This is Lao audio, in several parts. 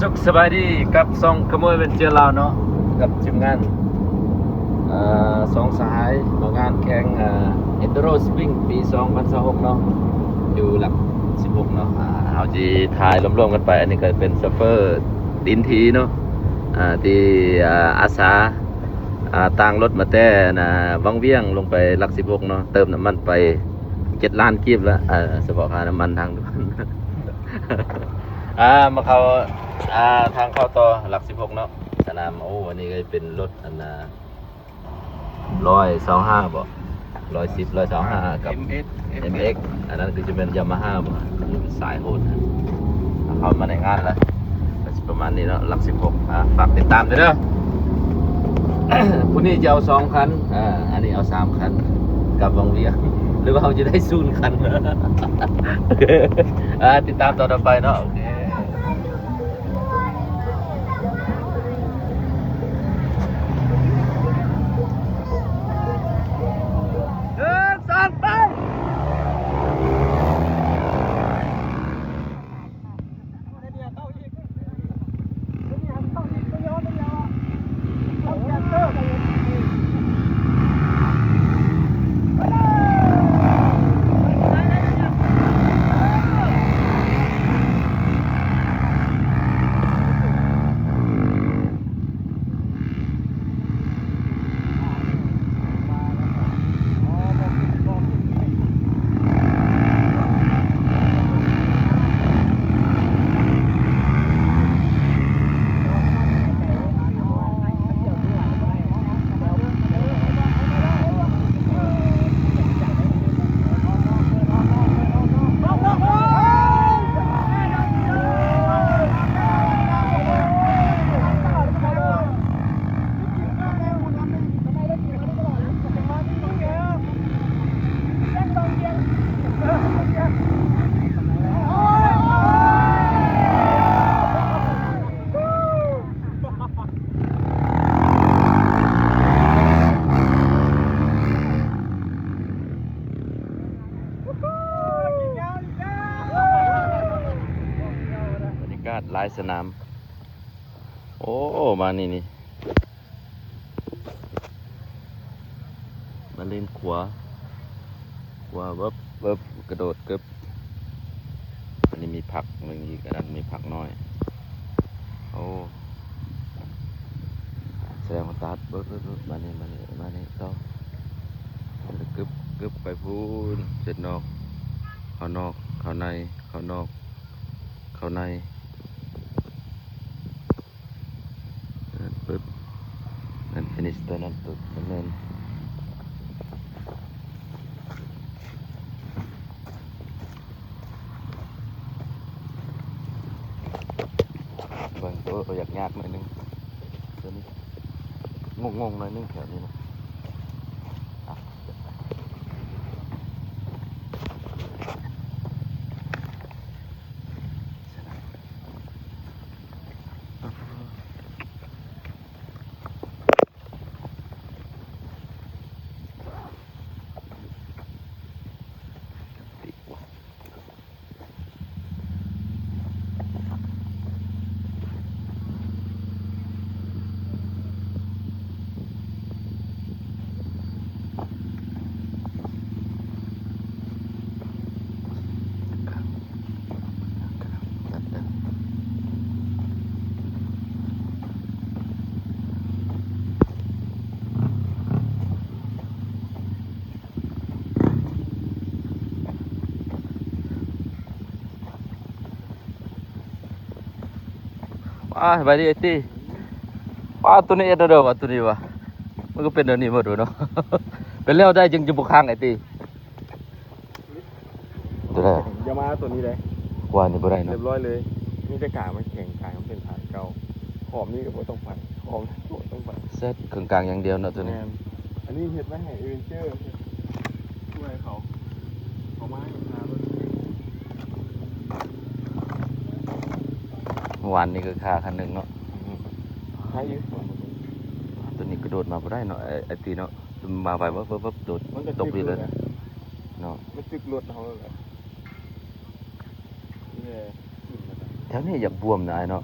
ສຸກສະບາຍດີກັບຊ່ອງຂະໂມຍແອດເວນເຈີລາວເນາະ ກັບທີມງານ ເອີ ສອງສະຫາຍມາງານແຂ່ງ ເອີ ເອັນດູໂຣສະປຣິງປີສອງພັນຊາວຫົກເນາະ ຢູ່ຫຼັກສິບຫົກເນາະ. ເຮົາຊິຖ່າຍລວມໆກັນໄປ. ອັນນີ້ກໍເປັນໂຊເຟີດິນຖີເນາະ ທີ່ອາສາຕ່າງລົດມາແຕ່ວັງວຽງລົງໄປຫຼັກສິບຫົກເນາະ ເຕີມນ້ຳມັນໄປເຈັດລ້ານກີບລະ ສະເພາະຄ່ານ້ຳມັນທາງດ່ວນ. ອ່າ ມາເຂົ້າ ອ່າ ທາງເຂົ້າຕໍ່ຫຼັກສິບຫົກເນາະ ສະໜາມ. ໂອ້ ອັນນີ້ກໍເປັນລົດ ອັນນ່າ ຮ້ອຍຊາວຫ້າບໍ ຮ້ອຍສິບ ຮ້ອຍຊາວຫ້າ ກັບ ເອັມເອັກ ເອັມເອັກ ອັນນັ້ນຄືຈະແມ່ນຢາມາຮ່າບໍ ສາຍໂຫດ. ເຂົ້າມາໃນງານລະ ກໍຊິປະມານນີ້ເນາະ ຫຼັກສິບຫົກ. ອ່າ ຝາກຕິດຕາມເດີ ຜູ້ນີ້ຈະເອົາສອງຄັນ ອ່າ ອັນນີ້ເອົາສາມຄັນ ກັບວັງວຽງ ຫຼືວ່າເຮົາຈະໄດ້ສູນຄັນ. ອ່າ ຕິດຕາມຕອນຕໍ່ໄປເນາະ. ໂອເຄ ໜຶ່ງ ສອງ ໄປ. ບັນຍາກາດຫຼາຍສະໜາມ. ໂອ້ ມານີ້ນີ້ ມາເລນຂວາ ຂວາ ເວີບ ເວີບ ກະໂດດ ກຶບ. ອັນນີ້ມີຜັກໜຶ່ງອີກ ອັນນັ້ນມີຜັກນ້ອຍ. ໂອ້ ສະແດງວ່າຕັດ ເບິ່ງໆໆ ມານີ້ ມານີ້ ມານີ້ຕໍ່ ກຶບ ກຶບ ໄປພຸ້ນ ເສັດນອກ ເຂົ້ານອກ ເຂົ້າໃນ ເຂົ້ານອກ ເຂົ້າໃນ. ເອີ ປຶບ ນັ້ນ finish ຕົວນັ້ນ ປຶບ ດຳເນີນ ເບິ່ງ ໂອ້ ກໍຢາກຍາກໜ້ອຍໜຶ່ງ ຕົວນີ້ ງົງໆ ໜ້ອຍໜຶ່ງແຖວນີ້ນະ. ວ້າ ສະບາຍດີອ້າຍຕີ. ປ້າ ໂຕນີ້ເຮັດແນວໃດວະ ໂຕນີ້ວະ ມັນກໍເປັນແນວນີ້ໝົດເນາະ. ເປັນແນວໃດຈຶ່ງຈະບໍ່ຄ້າງອ້າຍຕີ? ໂຕໃດ? ຢ່າມາໂຕນີ້ເດ້. ວ່ານີ້ບໍ່ໄດ້ເນາະ. ຮຽບຮ້ອຍເລີຍ. ມີແຕ່ກາງມັນແຂງ ກາງມັນເປັນພາດເກົ່າ. ຂອບນີ້ກໍບໍ່ຕ້ອງໄປ ຂອບນັ້ນກໍບໍ່ຕ້ອງໄປ. ເຊັດເຄື່ອງກາງຢ່າງດຽວເນາະໂຕນີ້. ແມ່ນ. ອັນນີ້ເຮັດໄວ້ໃຫ້ເອເວນເຈີ ຊ່ວຍເຂົາ ເຂົາມາໃຫ້ພາລົດ. ເມື່ອວານນີ້ກໍຄາຄັນໜຶ່ງເນາະ. ອືມ ໃຫ້ຢູ່. ໂຕນີ້ກະໂດດມາບໍ່ໄດ້ເນາະ ໄອ້ ໄອ້ຕີເນາະ. ມາໄວເວີບໆ ໂດດ ມັນກໍຕົກນີ້ເລີຍ ເນາະ. ມັນຕຶກລົດເຮົາແຫຼະ. ແຖວນີ້ຢາກບວມນະອ້າຍເນາະ.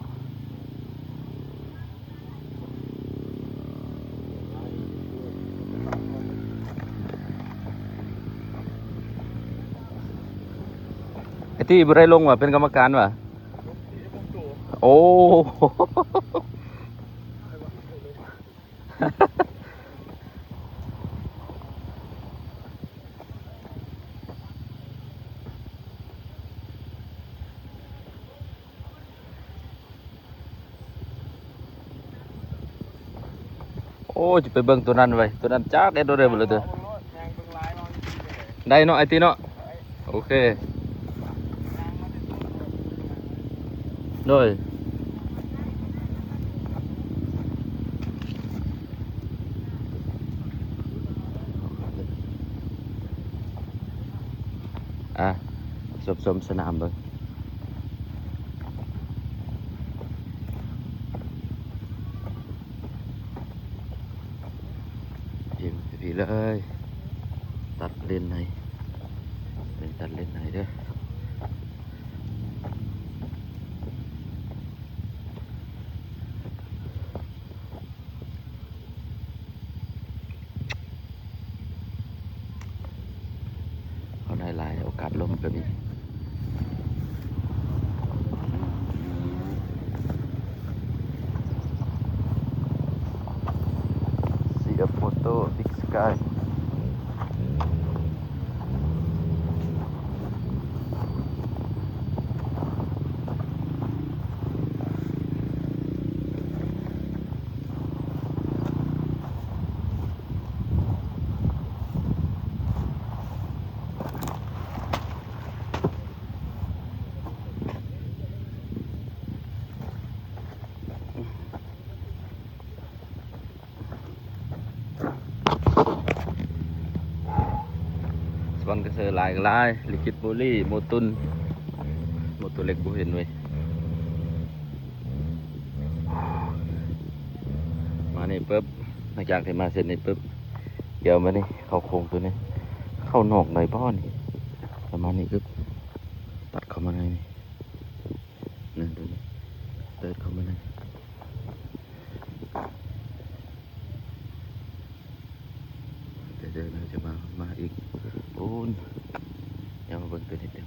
ອ້ຕິບໍ່ໄດ້ລົງຫວາ ເປັນກຳມະການຫວາ? ໂອ້ ໂອ້ ຈະໄປເບິ່ງໂຕນັ້ນໄວ້ ໂຕນັ້ນຈັກເຮັດໂຕໃດບໍ່ລະເດີ. ໄດ້ເນາະ ໄອ້ຕິເນາະ. ໂອເຄ ໂດຍ ອ່ະ ຊົມ ຊົມສະໜາມເບິ່ງ. ອີງໄປພີ້ເລີຍ ຕັດເລນໃຫ້ ເປັນຕັດເລນໃຫ້ເດີ. ເຂົາໄດ້ຫຼາຍ ໂອກາດລົມກໍມີ. See a photo, big sky. ສະປອນເຊີຫຼາຍກໍຫຼາຍ ລິກິດບູລີ ໂມຕຸນ ໂມຕຸນເລັກບໍ່ເຫັນເວີຍ. ມານີ້ປຶບ ຫຼັງຈາກທີ່ມາເສັ້ນນີ້ປຶບ ດຽວມານີ້ເຂົ້າໂຄ້ງຕົວນີ້ ເຂົ້ານອກໄດ້ບໍ່ນີ້? ປະມານນີ້ ອຶບ ຕັດເຂົ້າມາໃນນີ້ ນັ້ນ ຕົວນີ້ ເຕີດເຂົ້າມາໃນ ເດີໆ ຈະມາ ມາອີກ ໂອ້ນ ດຽວມາເບິ່ງຕົວນີ້ ດຽວ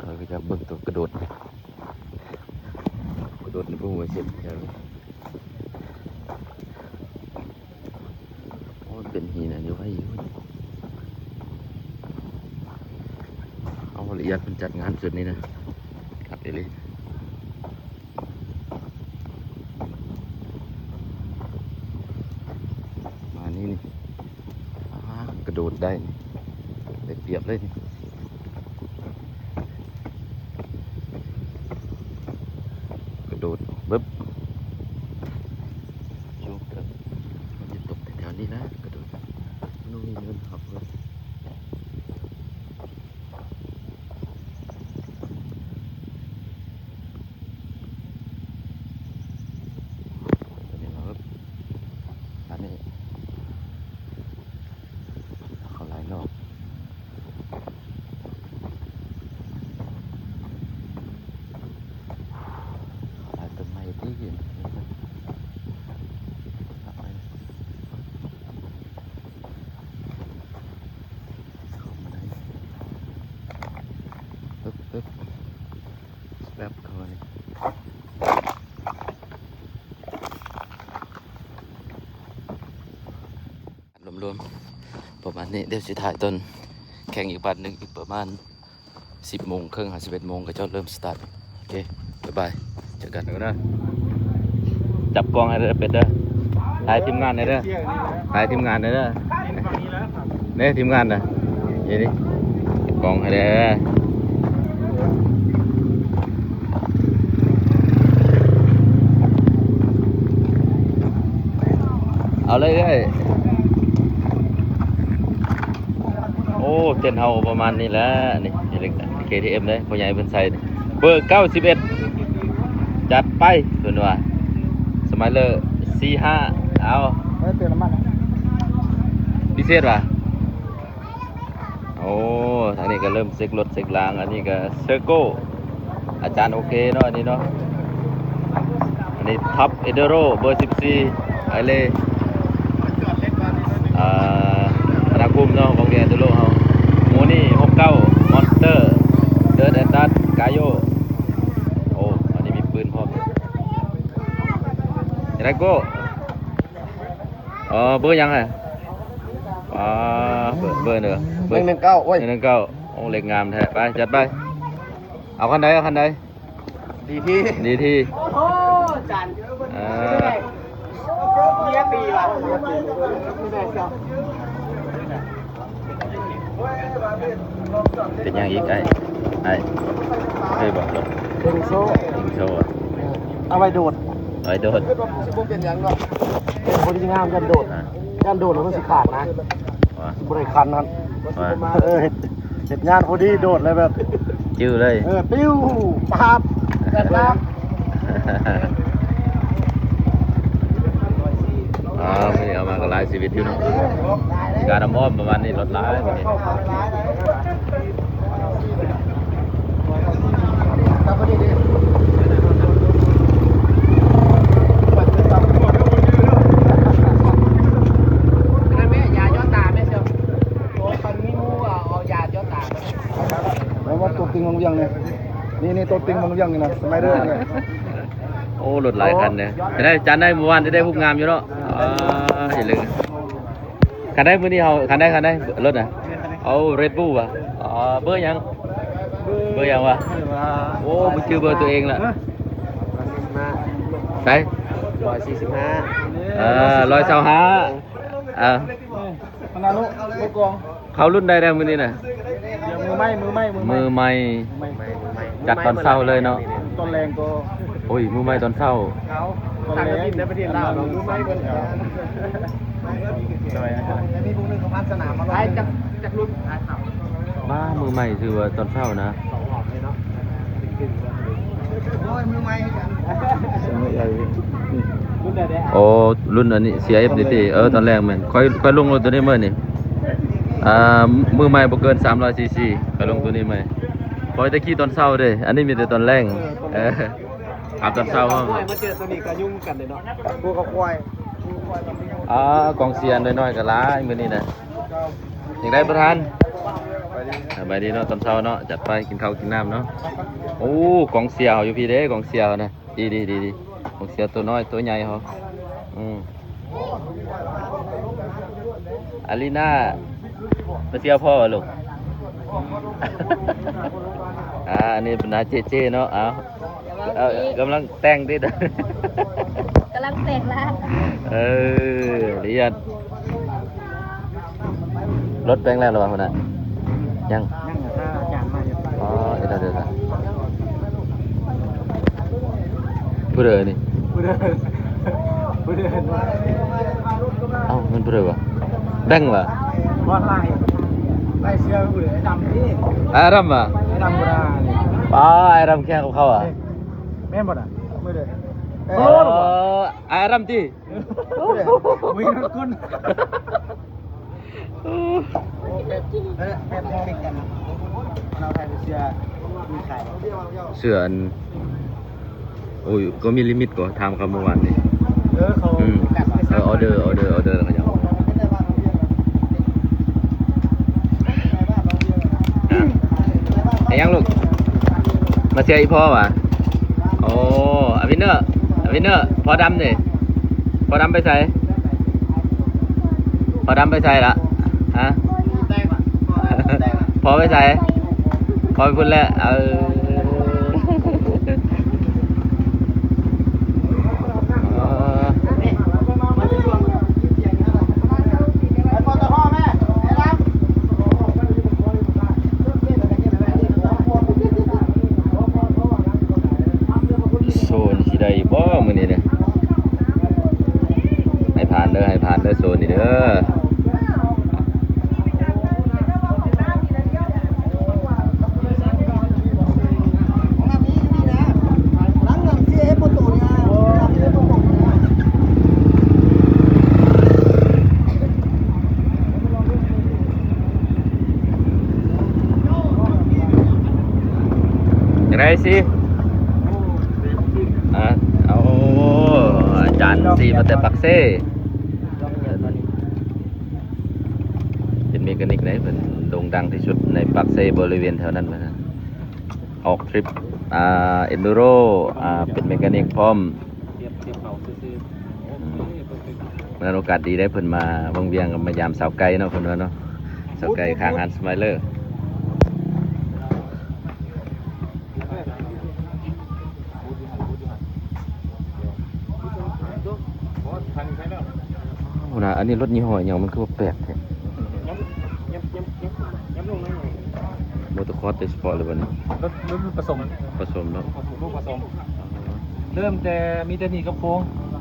ເຮົາກໍຈະເບິ່ງຕົວກະໂດດ ກະໂດດໃນພູເສັ້ນແຖວນີ້. ໂອ້ ເປັນຫີນອັນນີ້ໄວຢູ່ ເອົາລະອຽດເພິ່ນຈັດງານຈຸດນີ້ນະ ຄັກອີ່ຫຼີ. ມານີ້ນີ້ ອ່າ ກະໂດດໄດ້ນີ້ ໄດ້ປຽບເລີຍນີ້ ກະໂດດບຶບ ສູງເກີບ ມັນຈະຕົກແຖວໆນີ້ນະ ກະໂດດ ມັນມີເງິນຮັບເລີຍ. ຕົວນີ້ເນາະ ອັນນີ້ເຂົາຫຼາຍນອກ ເຂົາຫຼາຍຕົ້ນໄມ້ຕິ ເຂົ້າມາໄດ້ ປຶບ ປຶບ ແປັບເຂົ້າມານີ້ ລວມໆປະມານນີ້ ດຽວຊິຖ່າຍຕອນແຂ່ງອີກບາດໜຶ່ງ ອີກປະມານສິບໂມງເຄິ່ງຫາສິບເອັດໂມງ ເຂົາເຈົ້າເລີ່ມສະຕາດ. ໂອເຄ ບາຍບາຍ ເຈີກັນເດີ. ຈັບກ້ອງໃຫ້ເດີ ເປັດເດີ ຖ່າຍທີມງານໃຫ້ເດີ ຖ່າຍທີມງານໃຫ້ເດີ. ເດ້ທີມງານນະ ນີ້ດິ ກອງໃຫ້ແດ່ ເອົາເລີຍເອີຍ. ໂອ້ ເຕັນເຮົາປະມານນີ້ແຫຼະ ນີ້ ເຄທີເອັມເດ້ ພໍ່ໃຫຍ່ເພິ່ນໃສ່ ເບີເກົ້າສິບເອັດ ຈັດໄປ ເພິ່ນວ່າ ສະໄມເລີ ສີ່ຫ້າ ເອົາ ໄວ້ເຕີມນ້ຳມັນ ພິເສດຫວາ? ໂອ້ ທາງນີ້ກໍເລີ່ມເຊັກລົດເຊັກລາງ ອັນນີ້ກໍເຊີໂກ້ ອາຈານໂອເຄເນາະ ອັນນີ້ເນາະ ອັນນີ້ທັອບເອນດູໂຣ ເບີສິບສີ່ ໄອເລ ອ່າ ທະນາຄົມເນາະ ຂອງເອນດູໂຣເຮົາ ໂມນີ ຫົກເກົ້າ ມອນສເຕີ ເດີ ແອັດຕັດ ກາໂຢ. ໂອ້ ອັນນີ້ມີປືນພ້ອມ. ເອລາໂກ. ອໍ ເບີຫຍັງຫັ້ນ? ອໍ ເບີ ເບີເດີ ເບີ ໜຶ່ງໜຶ່ງເກົ້າ. ໂອ້ຍ ໜຶ່ງໜຶ່ງເກົ້າ. ໂອ້ ເລກງາມແທ້. ໄປ ຈັດໄປ. ເອົາຄັນໃດ? ເອົາຄັນໃດ? ດີທີ ດີທີ. ໂອ້ໂຫ ຈານ ເອີ ເມຍຕີວ່ະ. ເປັນຫຍັງອີກອ້າຍ? ອ້າຍເຄີຍບໍ່ລົດ? ເປັນໂຊ ເປັນໂຊ. ເອີ ເອົາໄວ້ໂດດ ໄວ້ໂດດ. ຄືວ່າມັນຊິບໍ່ເປັນຫຍັງດອກ ເປັນຄົນທີ່ງາມ ຢ້ານໂດດ ອ່າ ຢ້ານໂດດແລ້ວມັນຊິຂາດນະ. ວ່າ ບໍ່ໄດ້ຄັນຫັ້ນ ວ່າ ເອີ ເຮັດ ເຮັດງານພໍດີ ໂດດແລ້ວແບບ ຈື່ເລີຍ. ເອີ ປິວ ປາບ ແບບປາບ. ອ່າ ມື້ນີ້ເອົາມາກໍຫຼາຍຊີວິດຢູ່ເນາະ ການອ້ອມໆປະມານນີ້ ລົດຫຼາຍມື້ນີ້. ແລ້ວວ່າຕົວຈິງຂອງວຽງນີ້ ນີ້ ນີ້ຕົວຈິງຂອງວຽງນີ້ນະ ສະໄມເດີນີ້. ໂອ້ ລົດຫຼາຍຄັນເດ້. ຈະໄດ້ ຈານໄດ້ ມື້ວານໄດ້ຮູບງາມຢູ່ເນາະ. ອ່າ ຢ່າລືມ ຄັນໃດມື້ນີ້ເຮົາ ຄັນໃດ ຄັນໃດລົດນະ? ເອົາ ເຣດບູລ ຫວາ? ເບີຫຍັງ? ເບີຫຍັງຫວາ? ໂອ້ ບໍ່ຈື່ເບີຕົວເອງລະ. ໃສ? ຮ້ອຍສີ່ສິບຫ້າ. ເອີ ຮ້ອຍຊາວຫ້າ. ເອີ ເຂົ້າລຸ້ນໃດແລ້ວມື້ນີ້ນະ? ມືໃໝ່ ມືໃໝ່ ມືໃໝ່ ມືໃໝ່. ຈັດຕອນເຊົ້າເລີຍເນາະ ຕອນແລງກໍ. ໂອ້ຍ ມືໃໝ່ຕອນເຊົ້າ. ຕອນແລງ ໃຊ້ປະເທດລາວເນາະ ມືໃໝ່ເບິດ. ໂດຍ ມີຜູ້ໜຶ່ງເຂົາຜ່ານສະໜາມມາລອບ ໃຊ້ຈັກ ຈັກລຸ້ນ? ມາ ມືໃໝ່ ຖືວ່າຕອນເຊົ້ານະ. ໂອ້ຍ ມືໃໝ່ຄືກັນ. ລຸ້ນໃດແດ່? ໂອ້ ລຸ້ນອັນນີ້ ຊີອາເອັຟ ນີ້ຕິ. ເອີ ຕອນແລກແມ່ນ ຂ້ອຍ ຂ້ອຍລົງລົດໂຕນີ້ມື້ນີ້. ອ່າ ມືໃໝ່ບໍ່ເກີນສາມຮ້ອຍຊີຊີ ຂ້ອຍລົງໂຕນີ້ໃໝ່. ຂ້ອຍແຕ່ຂີ່ຕອນເຊົ້າເດ້ ອັນນີ້ມີແຕ່ຕອນແລງ. ເອີ ຕອນແລງ. ເອີ ຂັບຕອນເຊົ້າ. ມາເຈີໂຕນີ້ກໍຫຍຸ້ງກັນເດ້ເນາະ ພວກກັບຄວາຍ. ອ່າ ກອງເຊຍນ້ອຍໆກໍຫຼາຍມື້ນີ້ນະ. ຈັ່ງໃດປະທານ? ສະບາຍດີເນາະ ຕອນເຊົ້າເນາະ ຈັດໄປ ກິນເຂົ້າກິນນ້ຳເນາະ. ໂອ້ ກອງເຊຍເຮົາຢູ່ພີ້ເດ້ ກອງເຊຍເຮົານະ. ດີໆໆໆ ກອງເຊຍໂຕນ້ອຍໂຕໃຫຍ່ເຮົາ. ອືມ ອາລີນາ ມາເຊຍພໍ່ຫວາລູກ? ອ່າ ອັນນີ້ບັນດາເຈເຈເນາະ. ເອົາ ກຳລັງ ເອີ ກຳລັງແຕ່ງຕິ ກຳລັງແປງລາງ. ເອີ ລະອຽດ. ລົດແປງແລ້ວລະຫວາຫົວໜ້າ? ຍັງ ຍັງ ຖ້າອາຈານມາຢູ່. ອໍ ເອີ ດຽວ ດຽວ ດຽວ ຜູ້ໃດນີ້? ຜູ້ໃດ? ຜູ້ໃດ? ເອົ້າ ແມ່ນຜູ້ໃດຫວາ? ແບງຫວາ? ບໍ່ ໄລ່ ໄລ່ເສື້ອຜູ້ໃດ? ໄອ້ດຳນີ້. ອ້າຍດຳຫວາ? ໄອ້ດຳບໍ່ໄດ້ນີ້. ປ້າ ອ້າຍດຳແຂ່ງກັບເຂົາຫວາ? ແມ່ນບໍ່ນະ? ບໍ່ໄດ້. ເອີ ອ້າຍດຳຕິ? ບໍ່ເຫັນຄົນ. ໂອ້ ແບບ ແບບເຕັກກັນນະ ເຮົາຖ່າຍເສື້ອມີຂາຍ. ເສື້ອອັນ ໂອ້ຍ ກໍມີລິມິດກໍ ຖາມເຂົາມື້ວານນີ້. ເອີ ເຂົາ ອືມ ເອີ ອໍເດີ ອໍເດີ ອໍເດີ ແລ້ວກໍຍັງ ເຮັດຫຍັງລູກ? ມາເຊຍອີ່ພໍ່ຫວາ? ໂອ້ ອາວິນເນີ ອາວິນເນີ ພໍ່ດຳເດ ພໍ່ດຳໄປໃສ? ພໍ່ດຳໄປໃສລະ? ຮະ? ພໍ່ໄປໃສ? ພໍ່ໄປພຸ້ນແຫຼະ. ເອີ ໂຊນີ້ຊິໄດ້ຢູ່ບໍ່ມື້ນີ້ເດ້? ໃຫ້ຜ່ານເດີ ໃຫ້ຜ່ານເດີ ໂຊນີ້ເດີ. ຈັ່ງໃດຊິ? ອ່າ ເອົາ ອາຈານຊິມາແຕ່ປາກເຊ ເປັນເມການິກໃດ ເພິ່ນໂດ່ງດັງທີ່ສຸດໃນປາກເຊ ບໍລິເວນແຖວນັ້ນວ່າຊັ້ນ. ອອກທຣິບ ອ່າ ເອັນດູໂຣ ອ່າ ເປັນແມການິກພ້ອມ. ອືມ ເປັນໂອກາດດີໄດ້ເພິ່ນມາວັງວຽງ ມາຢາມສາວໄກ່ເນາະ ເພິ່ນວ່າເນາະ. ສາວໄກ່ຂ້າງຮ້ານສະໄມເລີ. ໂອ້ ນະ ອັນນີ້ລົດຍີ່ຫໍ້ຫຍັງ ມັນຄືວ່າແປກແທ້? ໂມໂຕຄອສໂດຍສະເພາະເລີຍບໍ່ນີ້? ລົດ ລົດປະສົມ ປະສົມເນາະ ປະສົມ ລູກປະສົມ. ເລີ່ມແຕ່ ມີແຕ່ໜີ້ກັບໂຄງ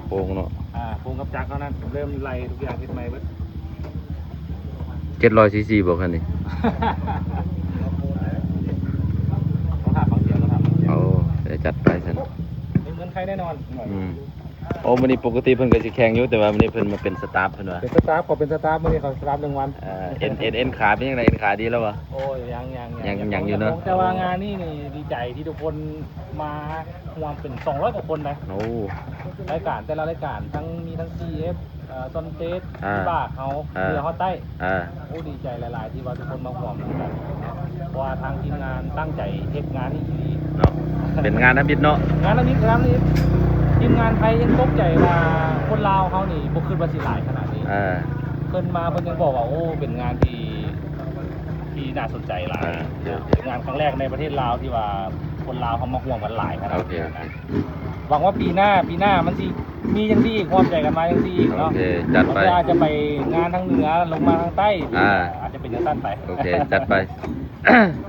ໂຄງເນາະ. ອ່າ ໂຄງກັບຈັກເທົ່ານັ້ນ ເລີ່ມໄລ່ທຸກຢ່າງ ເຮັດໃໝ່ເບິດ. ເຈັດຮ້ອຍຊີຊີບໍ່ຄັນນີ້? ຕ້ອງຖາມບາງເທື່ອ ຕ້ອງຖາມບາງເທື່ອ. ໂອ້ ດຽວຈັດໄປຊັ້ນ ມີເງື່ອນໄຂແນ່ນອນ. ອືມ ໂອ້ ມື້ນີ້ປົກກະຕິເພິ່ນກໍຊິແຂ່ງຢູ່ ແຕ່ວ່າມື້ນີ້ເພິ່ນມາເປັນສະຕາຟ ເພິ່ນວ່າ. ເປັນສະຕາຟ ຂໍເປັນສະຕາຟ ມື້ນີ້ຂໍສະຕາຟໜຶ່ງວັນ. ເອີ ເອັນ ເອັນ ເອັນຂາເປັນຈັ່ງໃດ? ເອັນຂາດີແລ້ວບໍ່? ໂອ້ຍ ຍັງ ຍັງ ຍັງ ຍັງຢູ່ເນາະ. ແຕ່ວ່າງານນີ້ນີ້ດີໃຈທີ່ທຸກຄົນມາຮ່ວມເປັນສອງຮ້ອຍກວ່າຄົນນະ. ໂອ້ ລາຍການແຕ່ລະລາຍການ ທັງ ມີທັງ ຊີເອັຟ ເອີ ຊອນເຕດ ອ່າ ວິບາກເຮົາ ອ່າ ເໜືອຮອດໃຕ້. ອ່າ ໂອ້ ດີໃຈຫຼາຍໆ ທີ່ວ່າທຸກຄົນມາຮ່ວມນຳກັນເນາະ ເພາະວ່າທາງທີມງານຕັ້ງໃຈເຮັດງານນີ້ອີ່ຫຼີເນາະ. ເປັນງານທຳອິດເນາະ ງານທຳອິດ ງານທຳອິດ. ທີມງານໄທຍັງຕົກໃຈວ່າຄົນລາວເຮົານີ້ບໍ່ຄິດວ່າຊິຫຼາຍຂະໜາດນີ້. ອ່າ ເພິ່ນມາເພິ່ນຍັງບອກວ່າ ໂອ້ ເປັນງານທີ່ ທີ່ໜ້າສົນໃຈຫຼາຍ. ອ່າ ໂອເຄ ໂອເຄ ເປັນງານຄັ້ງແລກໃນປະເທດລາວທີ່ວ່າຄົນລາວເຮົາມາຮ່ວມກັນຫຼາຍຂະໜາດ. ໂອເຄ ໂອເຄ ຫວັງວ່າປີໜ້າ ປີໜ້າມັນຊິມີຈັ່ງຊີ້ອີກ ຮ່ວມໃຈກັນມາຈັ່ງຊີ້ອີກເນາະ. ໂອເຄ ຈັດໄປ. ບາງເທື່ອອາດຈະໄປງານທາງເໜືອ ລົງມາທາງໃຕ້ ອ່າ ອາດຈະເປັນຈັ່ງຊັ້ນໄປ. ໂອເຄ ຈັດໄປ.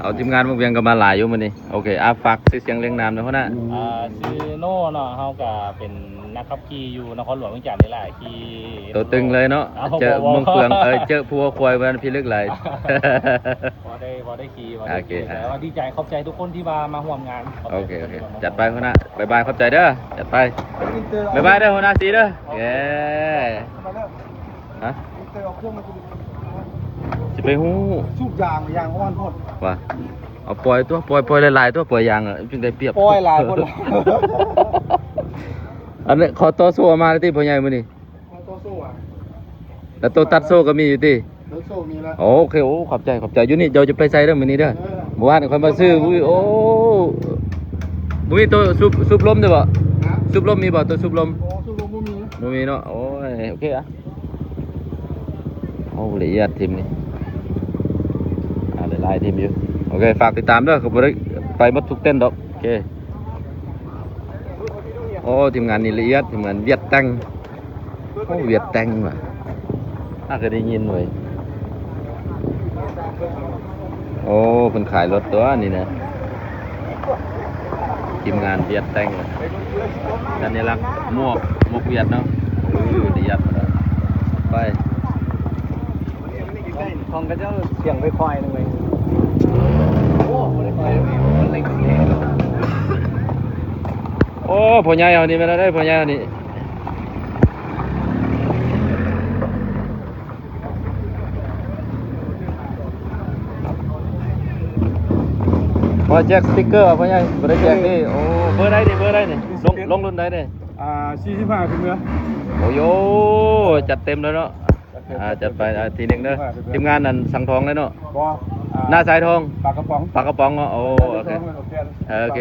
ເອົາທີມງານວຽງກໍມາຫຼາຍຢູ່ມື້ນີ້. ໂອເຄ ອ່າ ຝາກຊື່ສຽງລຽງນາມແດ່ຫົວໜ້າ. ອ່າ ຊື່ໂນເນາະ ເຮົາກໍເປັນນັກຂັບຂີ່ຢູ່ນະຄອນຫຼວງວຽງຈັນນີ້ແຫຼະ ຂີ່ ໂຕຕຶງເລີຍເນາະ. ເຈີເມືອງເຟືອງ ເອີ ເຈີພູຄວາຍ ວັນພິລຶກຫຼາຍ. ພໍໄດ້ ພໍໄດ້ຂີ່ ພໍໄດ້ຂີ່. ໂອເຄ ແຕ່ວ່າດີໃຈ ຂອບໃຈທຸກຄົນທີ່ວ່າມາຮ່ວມງານ. ໂອເຄ ໂອເຄ ຈັດໄປຫົວໜ້າ. ບາຍບາຍ ຂອບໃຈເດີ. ຈັດໄປ. ບາຍບາຍເດີຫົວໜ້າສີເດີ. ເຢ້ ຮະ ຊິໄປຮູ້ ສູບຢາງ ຢາງອ່ອນໂພດ. ວ່າ ເອົາປ່ອຍຕົວະ ປ່ອຍ ປ່ອຍຫຼາຍໆຕົວະ ປ່ອຍຢາງ ຈຶ່ງໄດ້ປຽບ. ປ່ອຍຫຼາຍໂພດ. ອັນນີ້ຂໍຕໍ່ໂສ້ເອົາມາແລ້ວຕິ ພໍ່ໃຫຍ່ມື້ນີ້? ຂໍຕໍ່ໂສ້ຫວາ? ແລ້ວໂຕຕັດໂສ້ກໍມີຢູ່ຕິ? ຕັດໂສ້ມີແລ້ວ. ໂອເຄ ໂອ້ ຂອບໃຈ ຂອບໃຈ. ຢູ່ນີ້ເຈົ້າຈະໄປໃສເດີມື້ນີ້ເດີ? ເອີ ມື້ວານຂ້ອຍມາຊື້ ໂອ້ ບໍ່ມີໂຕສູບ ສູບລົມເດີບໍ່? ຮະ? ສູບລົມມີບໍ່? ໂຕສູບລົມ ໂອ້ ສູບລົມບໍ່ມີ ບໍ່ມີເນາະ. ໂອ້ຍ ໂອເຄອະ. ໂອ້ ລະອຽດທີມນີ້ ອ່າ ຫຼາຍໆທີມຢູ່. ໂອເຄ ຝາກຕິດຕາມເດີ ກໍບໍ່ໄດ້ໄປໝົດທຸກເຕັນດອກ. ໂອເຄ ໂອ້ ທີມງານນີ້ລະອຽດ ທີມງານຫວຽດແຕັງ. ໂອ້ ຫວຽດແຕັງຫວາ? ຫາກະໄດ້ຍິນເວີຍ. ໂອ້ ເພິ່ນຂາຍລົດຕົວະນີ້ນະ. ທີມງານຫວຽດແຕັງ ສັນຍະລັກໝວກ ໝວກຫວຽດເນາະ. ໂອ້ ລະອຽດໄປ. ຂອງເຂົາເຈົ້າສຽງຄ່ອຍໆໜຶ່ງເລີຍ. ໂອ້ ບໍ່ໄດ້ຄ່ອຍເລີຍ ມັນເລັ່ງແຮງ. ໂອ້ ພໍ່ໃຫຍ່ເຮົານີ້ແມ່ນແນວໃດ ພໍ່ໃຫຍ່ເຮົານີ້? ບໍ່ແຈກສະຕິກເກີ ພໍ່ໃຫຍ່ ບໍ່ໄດ້ແຈກນີ້. ໂອ້ ເບີໃດນີ້ ເບີໃດນີ້? ລົງ ລົງລຸ້ນໃດນີ້? ອ່າ ສີ່ສິບຫ້າຂຶ້ນເມືອ. ໂອ້ໂຫ ຈັດເຕັມເລີຍເນາະ. ອ່າ ຈັດໄປ ອ່າ ທີໜຶ່ງເດີ ທີມງານອັນສັງທອງເລີຍເນາະ. ບໍ່ ອ່າ ໜ້າສາຍທອງ ປາກກະປ໋ອງ ປາກກະປ໋ອງເນາະ. ໂອ້ ໂອເຄ ໂອເຄ ໂອເຄ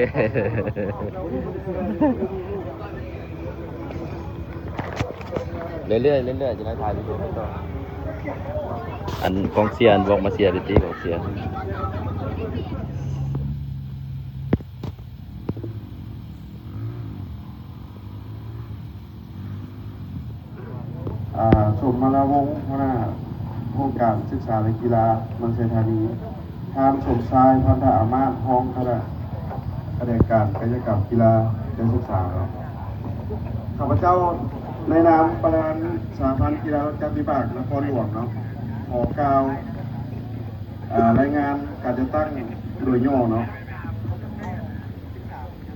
ເລື້ອຍໆ ເລື້ອຍໆ ຈະໄດ້ຖ່າຍວິດີໂອຕໍ່. ອັນກອງເຊຍ ອັນບອກມາເຊຍເດ້ຕິ ກອງເຊຍ. ອ່າ ສົມມາລາວົງ ຫົວໜ້າຫ້ອງການສຶກສາ ແລະ ກິລາເມືອງໄຊທານີ, ທ່ານ ສົມຊາຍ ພັນທະອາມາດ ຮອງຄະນະພະແນກການກາຍະກຳກິລາ ແລະ ສຶກສາ. ຂ້າພະເຈົ້າໃນນາມປະທານສະຫະພັນກິລາລົດຈັກວິບາກນະຄອນຫຼວງເນາະ ຂໍກ່າວ ອ່າ ລາຍງານການຈັດຕັ້ງໂດຍຫຍໍ້ເນາະ.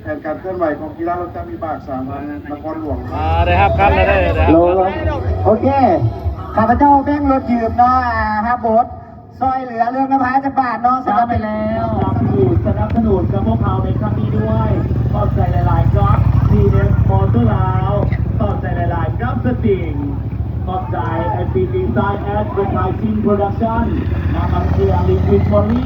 ແຜນການເຄື່ອນໄຫວຂອງກິລາລົດຈັກວິບາກສາມັນນະຄອນຫຼວງ ອ່າ ໄດ້ຮັບຄັນແລ້ວເດີ ໄດ້ຮັບ ໂອເຄ ຂ້າພະເຈົ້າແບ່ງລົດຢືມເນາະ ອ່າ ຮັບບົດຊ່ອຍເຫຼືອເລື່ອງນະພາຈັກບາດເນາະ ສຳລັບ ໄປແລ້ວ ຜູ້ສະໜັບສະໜູນກັບພວກເຮົາໃນຄັ້ງນີ້ດ້ວຍ ຂອບໃຈຫຼາຍໆ ກັບ ທີເອັສ ມໍເຕີລາວ ຂອບໃຈຫຼາຍໆ ກັບ ສະຕິງ ຂອບໃຈ ເອັມບີທີ ຊາຍແອັດ ແອັດເວີໄທຊິງ ໂປຣດັກຊັນ ນຳມາເຊຍ ລິຄວິດ ໂມລີ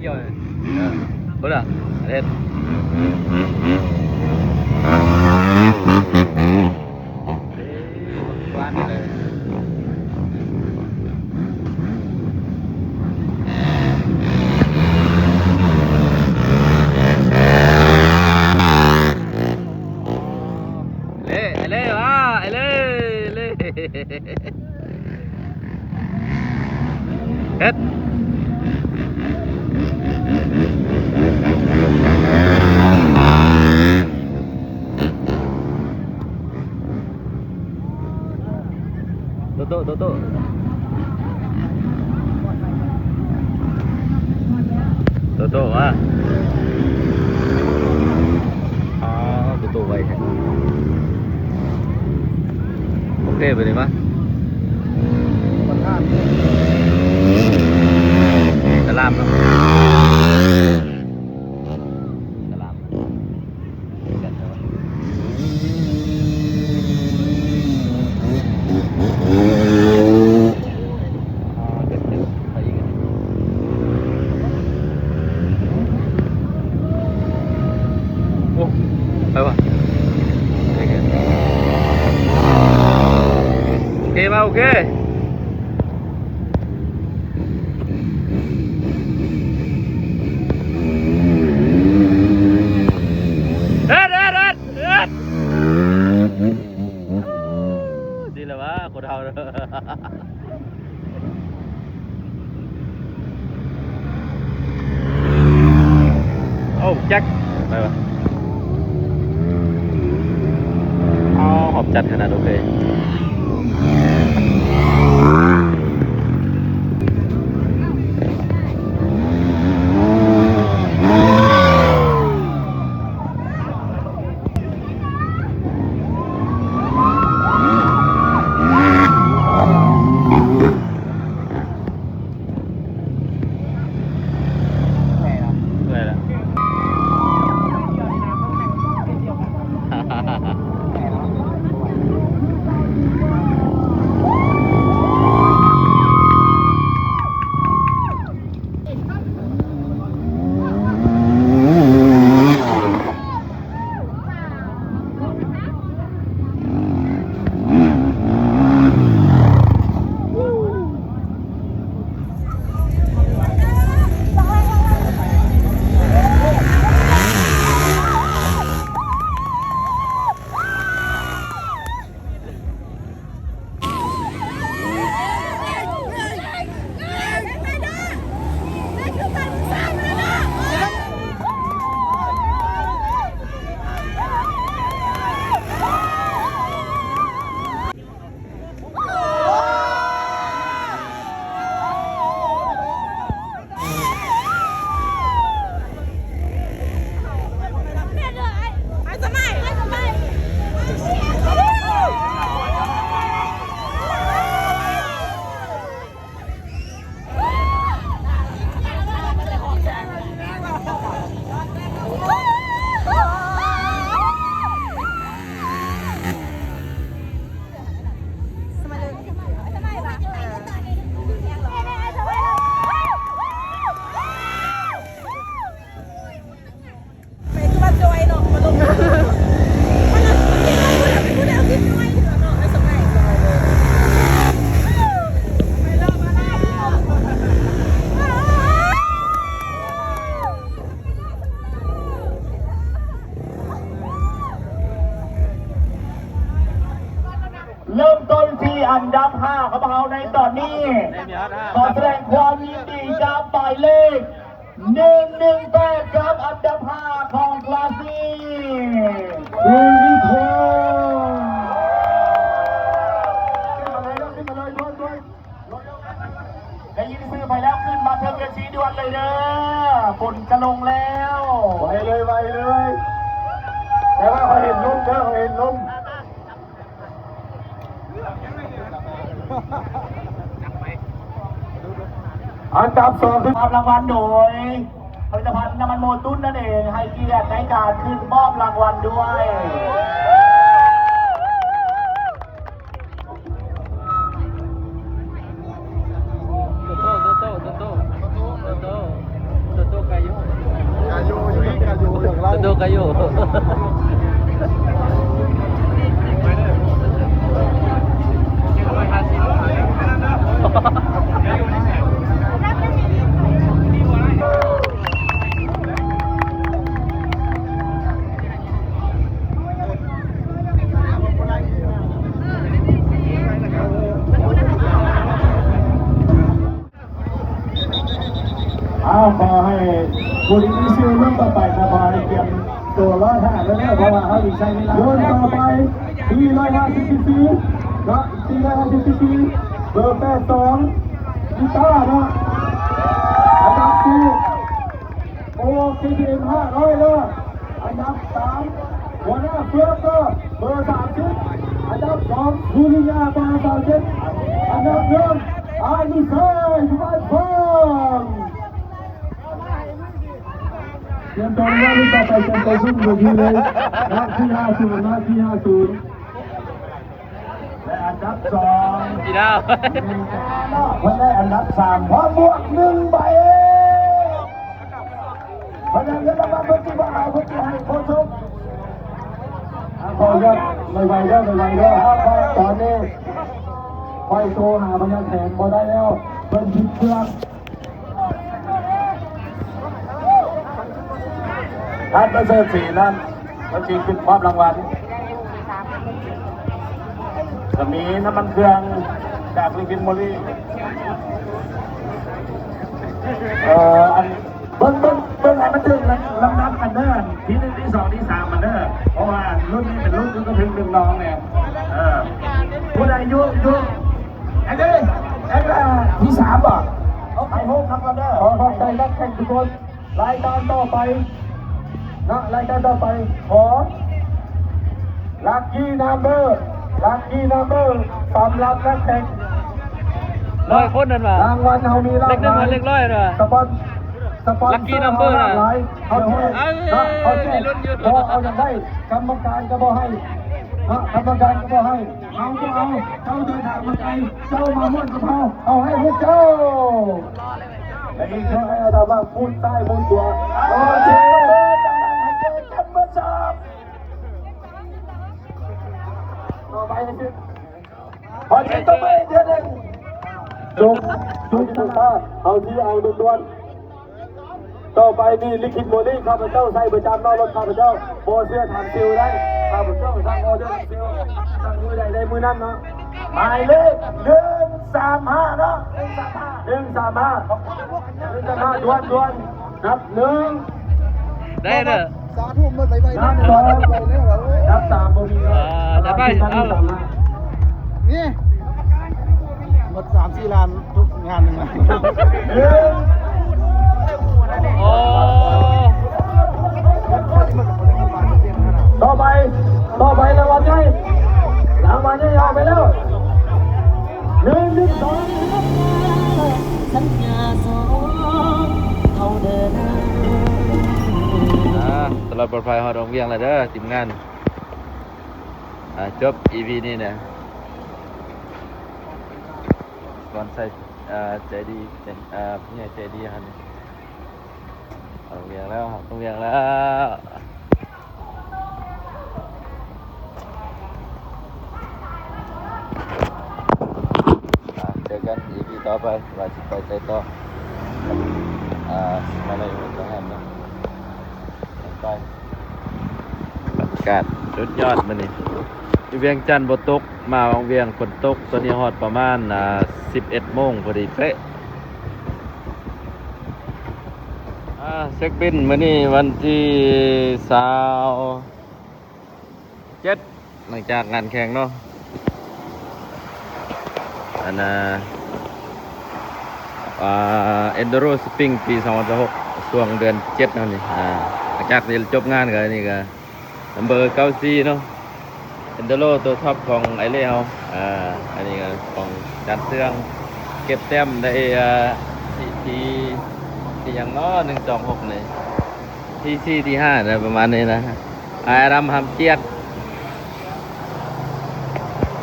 ກ່ຽວເລີຍ. ເອີ ພຸ້ນນະ ເຮັດ ວາງເລີຍ. ໂອ້ ເຮັດ ໂຕໂຕ ໂຕໂຕ ໂຕໂຕ ມາ ອໍ ໂຕໂຕໄວແທ້ ໂອເຄ ບາດນີ້ມາ ສະລາມເນາະ ສະລາມ. ໂອ້ ໄປວະ ໂອເຄ ມາ ໂອເຄ. ເຮັດ ເຮັດ ເຮັດ ເຮັດ ດີແລ້ວວະ ຄົນເຮົາ ໂອ້ ແຈັກ ໄປວະ ເອົາ ຫອມຈັດຂະໜາດ ໂອເຄ. ເມື່ອຍລະ ເລີ່ມຕົ້ນທີ່ອັນດັບຫ້າຂອງພວກເຮົາໃນຕອນນີ້. ຂໍສະແດງຄວາມຍິນດີກັບໝາຍເລກ ໜຶ່ງໜຶ່ງແປດ ກັບອັນດັບຫ້າຂອງຄລາສນີ້ ເວລີທອງ ຂຶ້ນມາເລີຍ ຂຶ້ນມາເລີຍ ໄດ້ຍິນຊື່ໄປແລ້ວ ຂຶ້ນມາເທິງເວທີດ່ວນເລີຍເດີ ຝົນຈະລົງແລ້ວ ໄວເລີຍ ໄວເລີຍ ແຕ່ວ່າຂ້ອຍເຫັນລົມເດີ ຂ້ອຍເຫັນລົມ. ອັນດັບສອງ ຄື ມອບລາງວັນໂດຍຜະລິດຕະພັນນ້ຳມັນໂມຕຸນນັ້ນເອງ ໃຫ້ກຽດໃນການຂຶ້ນມອບລາງວັນດ້ວຍ. ໂຕໂຕ ໂຕໂຕ ໂຕໂຕ ໂຕໂຕ ກາໂຍ ກາໂຍ ໂຕໂຕ ກາໂຍ ໂຕໂຕ ກາໂຍ. ໂຕ ຜູ້ທີ່ມີຊື່ລຸ້ນຕໍ່ໄປນະ ຂໍໃຫ້ກຽມໂຕລໍຖ້າເດີ ເພາະວ່າເຮົາຊິໃຊ້ເວລາ. ລຸ້ນຕໍ່ໄປ ສີ່ຮ້ອຍຫ້າສິບຊີຊີ ເນາະ ສີ່ຮ້ອຍຫ້າສິບຊີຊີ ເບີແປດສອງ ກິຕາເນາະ ອັນດັບສີ່ ໂອ ເຄທີເອັມຫ້າຮ້ອຍເດີ ອັນດັບສາມ ຫົວໜ້າເຟືອກເດີ ເບີສາມສິບ ອັນດັບສອງ ສຸລິຍາ ປາຊາວເຈັດ ອັນດັບໜຶ່ງ ອານຸໄຊ ຢູ່ບ້ານເຟີງ. ຕຽມຕົວເລີຍ ລຸ້ນຕໍ່ໄປ ຕຽມຕົວຂຶ້ນເວທີເລີຍ ນັບທີຫ້າສູນ ນັບທີຫ້າສູນ ແລະ ອັນດັບສອງ ອີດາວ ເພິ່ນໄດ້ອັນດັບສາມ ພ້ອມບວກໜຶ່ງໃບ. ເພິ່ນເງິນລາງວັນເພິ່ນຊິບໍ່ເອົາ ເພິ່ນຊິໃຫ້ໂຄຊົກ. ຂໍອະນຸຍາດໄວໆເດີ ໄວໆເດີ ເພາະຕອນນີ້ຂ້ອຍໂທຫາພະຍາແຖນບໍ່ໄດ້ແລ້ວ ເພິ່ນຜິດເຄື່ອງ. ທ່ານປະເສີດສີນັ້ນ ເພິ່ນຊິຂຶ້ນມອບລາງວັນ ກະມີນ້ຳມັນເຄື່ອງຈາກລິກວິນໂມລີ ເອີ ອັນ ເບິ່ງ ເບິ່ງ ເບິ່ງໃຫ້ມັນຖືກລຳ ລຳດັບກັນເດີ ທີໜຶ່ງ ທີສອງ ທີສາມ ມັນເດີ ເພາະວ່າລຸ້ນນີ້ເປັນລຸ້ນຄືກະເທິງດຶງດອງແຫຼະ ເອີ ຜູ້ໃດຢູ່ ຢູ່ ອັນນີ້ ອັນ ທີສາມບໍ? ເອົາ ໃຫ້ໂຮມນຳກັນເດີ ຂໍຂອບໃຈນັກແຂ່ງທຸກຄົນ. ລາຍການຕໍ່ໄປເນາະ ລາຍການຕໍ່ໄປ ຂໍ Lucky Number Lucky Number ສຳລັບນັກແຂ່ງ ຮ້ອຍຄົນນັ້ນວ່າ ລາງວັນເຮົາມີຫຼາກຫຼາຍ ເລກໜຶ່ງ ເລກຮ້ອຍນັ້ນວ່າ ສະປອນ ສະປອນເຊີເຮົາຫຼາກຫຼາຍ ເຮົາແຈກ ເອີ ເນາະ ເຮົາແຈກ ມີລຸ້ນຢູ່ ເພາະເອົາຫຍັງໄດ້ ກຳມະການກະບໍ່ໃຫ້ເນາະ ກຳມະການກະບໍ່ໃຫ້ ເຮົາບໍ່ເອົາ ເຈົ້າເດີນທາງມາໄກ ເຈົ້າມາມ່ວນກັບເຮົາ ເຮົາໃຫ້ພວກເຈົ້າ ແລະອີກເທື່ອໃຫ້ອາດາມາໝູນຊ້າຍໝູນຂວາ ຂໍສຽງຕົບມືດັງໆໃຫ້ແກ່ຈັນເບີສາມ ຕໍ່ໄປນີ້ ຂໍສຽງຕົບມືອີກເທື່ອໜຶ່ງ ຈົບ ຈົບ ເຮົາຊິເອົາດ່ວນໆ. ຕໍ່ໄປນີ້ ລິຂິດໂມລີ ຂ້າພະເຈົ້າໃຊ້ປະຈຳເນາະ ລົດຂ້າພະເຈົ້າ ບໍ່ເຊື່ອຖາມຊິວໄດ້ ຂ້າພະເຈົ້າສັ່ງອໍເດີນຳຊິວ ສັ່ງມື້ໃດໄດ້ມື້ນັ້ນເນາະ ໝາຍເລກ ໜຶ່ງສາມຫ້າເນາະ ໜຶ່ງສາມຫ້າ ໜຶ່ງສາມຫ້າ ດ່ວນໆ ນັບ ໜຶ່ງ ໄດ້ເດີ ສາທຸ ໝົດໄວໆ ນັບ ສອງ ໄວໆ ເດີ ນັບ ສາມ ບໍ່ມີເນາະ ອ່າ ໄດ້ໄປ ນັບ ເອົາ ສາມ ນີ້ ໝົດສາມສີ່ລ້ານທຸກງານໜຶ່ງນະ ໂອ້ ຕໍ່ໄປ ຕໍ່ໄປລາງວັນໃຫຍ່ ລາງວັນໃຫຍ່ອອກໄປແລ້ວ ໜຶ່ງ ໜຶ່ງ ສອງ ສັນຍາສອງເຮົາເດີນ ອ່າ ຕະຫຼອດປອດໄພຮອດວັງວຽງແລ້ວເດີ ທີມງານ ອ່າ ຈົບອີພີນີ້ນະ ກ່ອນໃສ່ ອ່າ ໃຈດີ ເປັນ ອ່າ ຜູ້ໃຫຍ່ໃຈດີຫັ້ນ ຮອດວັງວຽງແລ້ວ ຮອດວັງວຽງແລ້ວ ອ່າ ເຈີກັນອີພີຕໍ່ໄປ ວ່າຊິໄປໃສຕໍ່ ອ່າ ມາໄດ້ເຮັດຈັ່ງຊັ້ນເນາະ ໄປ ບັນຍາກາດສຸດຍອດມື້ນີ້ ຢູ່ວຽງຈັນບໍ່ຕົກ ມາວັງວຽງຝົນຕົກ ຕອນນີ້ຮອດປະມານ ອ່າ ສິບເອັດໂມງພໍດີເປະ. ອ່າ ເຊັກບິນມື້ນີ້ວັນທີຊາວເຈັດ ຫຼັງຈາກງານແຂ່ງເນາະ ອັນນ່າ ອ່າ ເອັນດູໂຣສະປຣິງປີສອງພັນຊາວຫົກ ຊ່ວງເດືອນເຈັດເຮົານີ້ ອ່າ ຫຼັງຈາກທີ່ຈົບງານກໍນີ້ກໍ ນຳເບີເກົ້າສີ່ເນາະ ເອັນດູໂຣຕົວທັອບຂອງໄອເລ່ເຮົາ ອ່າ ອັນນີ້ກໍຂອງຈານເຊືອງ ເກັບແຕ້ມໄດ້ ອ່າ ທີ ທີ ທີຫຍັງເນາະ ໜຶ່ງສອງຫົກນີ້ ທີສີ່ ທີຫ້ານະ ປະມານນີ້ນະ ອາດຳ ຫຳຈຽດ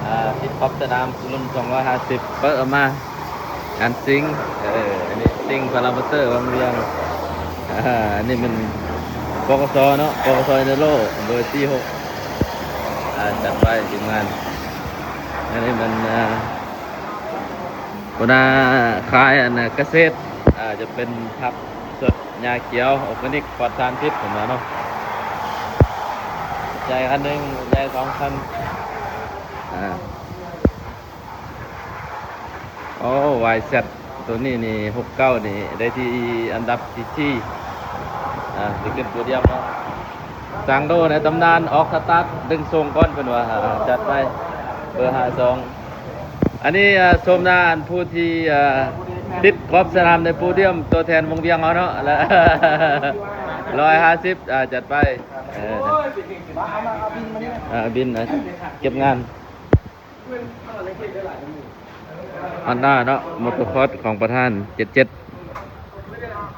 ອ່າ ຕິດຂອບສະໜາມລຸ້ນສອງຮ້ອຍຫ້າສິບ ເປີດອອກມາ ອັນຊິງ ເອີ ອັນນີ້ຊິງ ພາລາໂມເຕີ ວັງວຽງ ອ່າ ອັນນີ້ແມ່ນ ປກສ ເນາະ ປກສ ເອັນດູໂຣ ເບີສີ່ຫົກ ອ່າ ຈັດໄວ້ທີມງານ ອັນນີ້ແມ່ນ ອ່າ ຫົວໜ້າຄ້າຍ ອັນ ກະເສດ ອ່າ ຈະເປັນຜັກສົດ ຫຍ້າຂຽວ ອອກການິກ ປອດສານພິດ ເພິ່ນວ່າເນາະ ໃຫຍ່ຄັນໜຶ່ງ ໃຫຍ່ສອງຄັນ ອ່າ ໂອ້ ວາຍແຊັດ ໂຕນີ້ນີ້ ຫົກເກົ້ານີ້ ໄດ້ທີ່ອັນດັບທີສີ່ ອ່າ ຊິຂຶ້ນໂປດຽມເນາະ. ຊ່າງໂດໃນຕຳນານອອກສະຕາດດຶງສົ່ງກ່ອນເພິ່ນວ່າ. ອ່າ ຈັດໄປ ເບີຫ້າສອງ. ອັນນີ້ ອ່າ ຊົມໜ້າອັນຜູ້ທີ່ ອ່າ ຕິດຂອບສະໜາມໃນໂປດຽມ ຕົວແທນວົງວຽງເຮົາເນາະ ແລະ ຮ້ອຍຫ້າສິບ. ອ່າ ຈັດໄປ. ເອີ ອ່າ ບິນ ອ່າ ເກັບງານ. ຮອນດ້າເນາະ ໂມໂຕຄອສຂອງປະທານເຈັດເຈັດ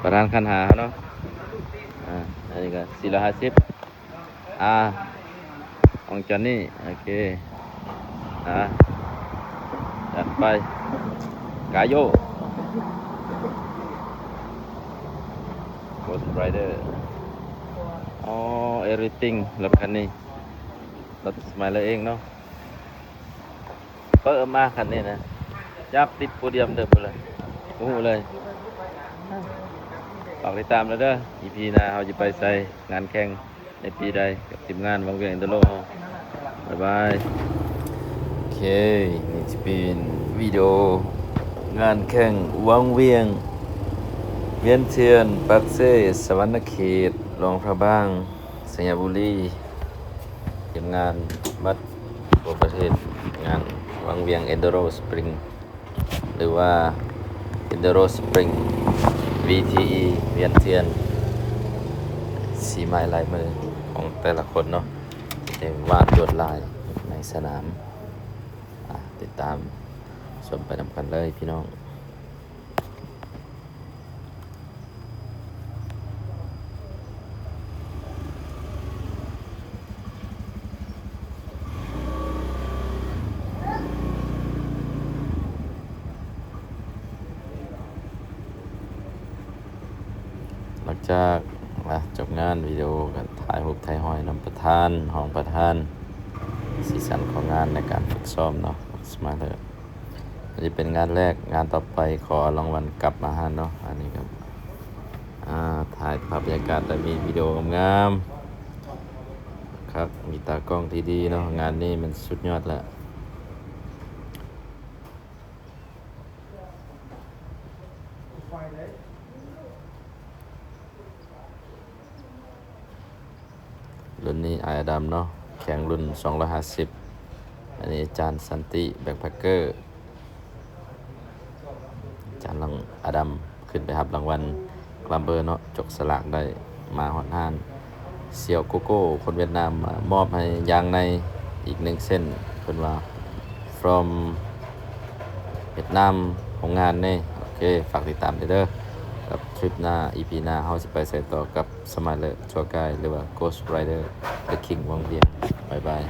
ປະທານຄັນຫ້າເນາະ. ອ່າ ອັນນີ້ກໍສີ່ຮ້ອຍຫ້າສິບ ອາ ຂອງຈອນນີ້. ໂອເຄ ອ່າ ຈັດໄປ ກາໂຍ ໂກສໄຣເດີ. ອໍ ເອຣິຕິງ ລົດຄັນນີ້ ລົດສະໄມເລີເອງເນາະ. ເປີມາຄັນນີ້ນະ ຢາກຕິດໂປດຽມເດີພຸ້ນລະ ບໍ່ຮູ້ເລີຍ. ຝາກຕິດຕາມແລ້ວເດີ ອີພີໜ້າເຮົາຈະໄປໃສ ງານແຂ່ງໃນປີໃດ ກັບທີມງານວັງວຽງເອັນດູໂຣເຮົາ. ບາຍບາຍ. ໂອເຄ ນີ້ຈະເປັນວິດີໂອງານແຂ່ງວັງວຽງ ວຽນທຽນ ປາກເຊ ສະຫວັນນະເຂດ ຫຼວງພະບາງ ໄຊຍະບູລີ. ທີມງານບັດທົ່ວປະເທດ ງານວັງວຽງເອັນດູໂຣສະປຣິງ ຫຼືວ່າເອັນດູໂຣສະປຣິງ ວີທີອີ ວຽນທຽນ. ສີໄມ້ລາຍມືຂອງແຕ່ລະຄົນເນາະ ໄດ້ວາດລວດລາຍໃນສະໜາມ. ອ່າ ຕິດຕາມຊົມໄປນຳກັນເລີຍພີ່ນ້ອງ. ຫຼັງຈາກ ອ່າ ຈົບງານວິດີໂອ ກໍຖ່າຍຮູບຖ່າຍຮອຍນຳປະທານ ຮອງປະທານ ສີສັນຂອງງານໃນການຝຶກຊ້ອມເນາະ ສະມາເລີ. ອັນນີ້ເປັນງານແລກ ງານຕໍ່ໄປຂໍເອົາລາງວັນກັບມາຫັ້ນເນາະ. ອັນນີ້ກໍ ອ່າ ຖ່າຍພາບບັນຍາກາດ ແລະ ມີວິດີໂອງາມໆ ຄັກ ມີຕາກ້ອງທີ່ດີເນາະ. ງານນີ້ມັນສຸດຍອດແລ້ວ. ລຸ້ນນີ້ອ້າຍອາດຳເນາະ ແຂ່ງລຸ້ນສອງຮ້ອຍຫ້າສິບ. ອັນນີ້ອາຈານສັນຕິ ແບັກແພັກເກີ ອາຈານລັງ ອາດຳ ຂຶ້ນໄປຮັບລາງວັນ Climber ເນາະ ຈົກສະຫຼາກໄດ້ ມາຮອດຮ້ານ ສ່ຽວໂກໂກ້ ຄົນຫວຽດນາມ ມາມອບໃຫ້ຢາງໃນອີກໜຶ່ງເສັ້ນ ເພິ່ນວ່າ from ຫວຽດນາມ ໂຮງງານນີ້. ໂອເຄ ຝາກຕິດຕາມເດີ ກັບທຣິບໜ້າ ອີພີໜ້າ ເຮົາຊິໄປໃສຕໍ່ກັບ Smiler Tour Guide ຫຼືວ່າ Ghost Rider The King ວັງວຽງ. ບາຍບາຍ.